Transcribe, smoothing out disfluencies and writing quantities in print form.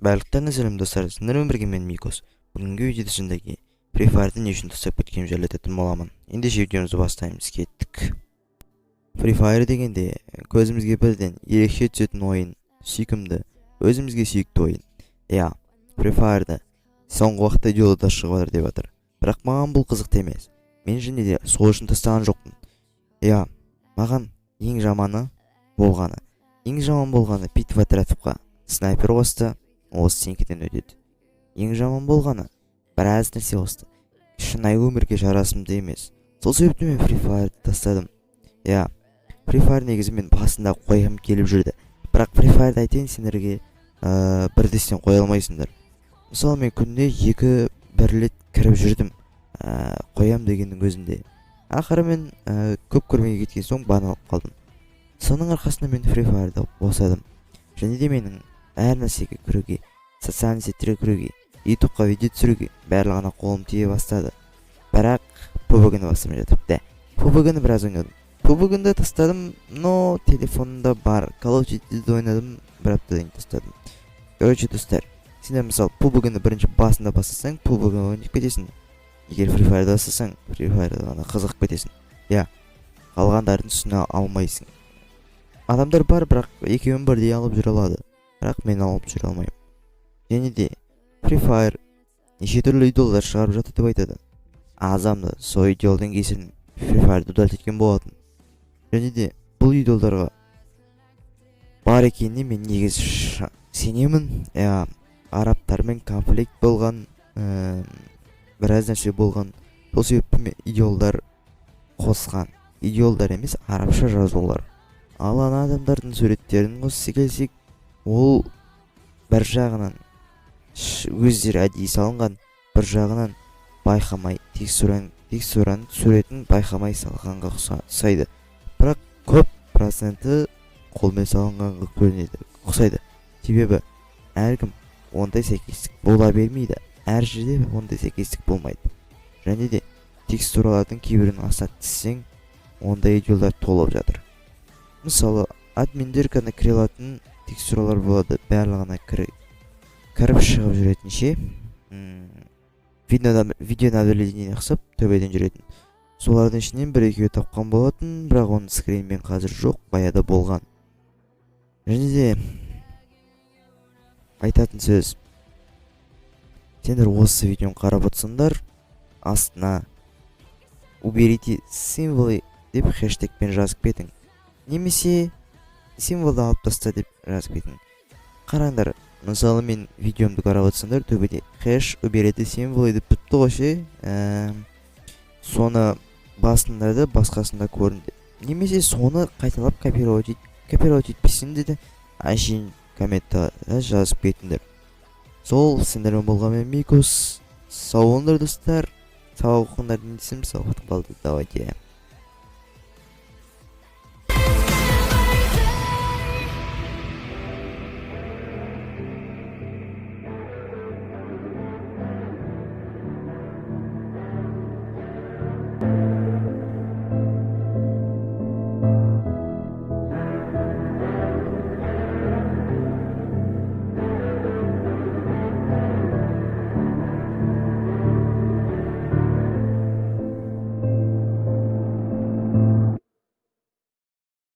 Барлықтарына сәлем, достар! Сіздермен бірге мен, Микос. Бүгінгі видеода сендерге Free Fire'ды не үшін тастап кеткенім жайлы айтатын боламын. Ендеше, видеомызды бастаймыз, кеттік. Free Fire дегенде көзімізге бірден ерекше түсетін ойын, сүйкімді, өзімізге сүйікті ойын. Иә, Free Fire'ды соңғы уақытта идеолдар шығып жатыр деп жатыр, бірақ маған бұл қызықты емес. Мен және де сол үшін тастаған жоқпын. Иә, маған ең жаман болғаны битва отрядовқа снайпер қосты, ол стенкіден өтеді. Ең жаман болғаны, біраз нәрсе қосты, шынайы өмірге жарасымды емес. Сол себепті мен Free Fire'ды тастадым. Иә, Free Fire негізі мен басында қойғым келіп жүрді, бірақ Free Fire'ды, айтайын сендерге, бірдестен қоя алмайсыңдар. Мысалы, мен күніне екі бір рет кіріп жүрдім, қоям дегеннің өзінде. Ақыры мен көп көрмей кеткен соң бан алып қалдым. Соның арқасында мен Free Fire'ды босадым. Және де менің әр нәрсеге кіруге, социальный сетьтерге кіруге, Ютубқа видео түсіруге, барлығына қолым тие бастады. Бірақ PUBG-ны бастамай жатып да, PUBG-ны біраз ойнадым. PUBG-ны тастадым, но телефонымда бар Call of Duty'ді ойнадым, бір аптадан кейін тастадым. Короче, достар, сендер, мысалы, PUBG-ны бірінші басында бастасаң, PUBG ойнап кетесің. Егер Free Fire'ды бастасаң, Free Fire'ға ғана қызығып кетесің. Иә, қалғандарын түсіне алмайсың. Адамдар бар, бірақ екеуін бірдей алып жүре алады, бірақ мен алып жүре алмаймын. Және де Free Fire неше түрлі идолдар шығарып жатыр деп айтады. Азамды сол идолдың кесірінен Free Fire'ды удалить еткен болатын. Және де бұл идолдарға бар екеніне мен негізі сенемін. Иә, арабтармен конфликт болған, біраз нәрсе болған. Сол себепті мен идолдар қосқан, идолдар емес, арабша жазулар. Ал ана адамдардың суреттерін қосса келсек, ол бір жағынан өздері әдейі салынған, бір жағынан байқамай, текстураның суретін байқамай салғанға ұқсайды, бірақ көп проценті қолмен салынғанға көрінеді, ұқсайды. Себебі әркім ондай сәйкестік бола бермейді, әр жерде ондай сәйкестік болмайды. Және де текстуралардың кейбірінің астына түссең, ондай видеолар толып жатыр. Мысалы, админдер ғана кіре алатын текстуралар болады, барлығына кіріп шығып жүретін ше, видео наблюдение ұқсап төбеден жүретін. Солардың ішінен бір екеуі тапқан болатын, бірақ оның скринмен қазір жоқ, баяғыда болған. Және де айтатын сөз: сендер осы видеоны қарап отырсаңдар, астына «уберите символы» деп хэштегпен жазып кетің немесе «символды алып таста» деп жазып кетің. Қараңдар, мысалы, мен видеомды қарап отырсаңдар, төбеде «#уберите символы» деп тұрыпты ғой ше. Соны басында да, басқасында көрінді немесе соны қайталап копировать етпесеңдер де, әшейін комментті жазып кетіңдер. Сол, сендермен болған мен, Микос. Сау болыңдар, достар. Сабақ оқыңдар десем, сабақ қалды. Давайте.